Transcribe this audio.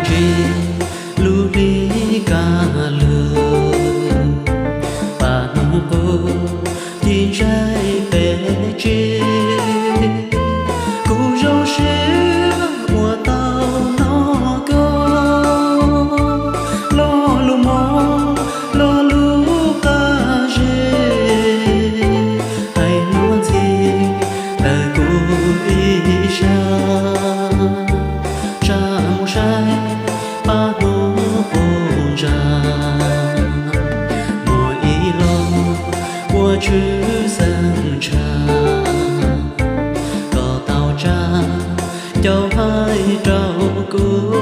Tsis lub hli kaj lug, paj hnub qub ci ntsaig peb tsi. Kuv zoo siab uas tau hnov koj lo lus mob, lo lus qab zib, hais hnub ntxhi tawm kuv ib sab, tsa mus saib paj hnub qub ntsa, muaj ib lo ua tshwj xeeb ntsha, koj tau tsa cov hais rau kuv.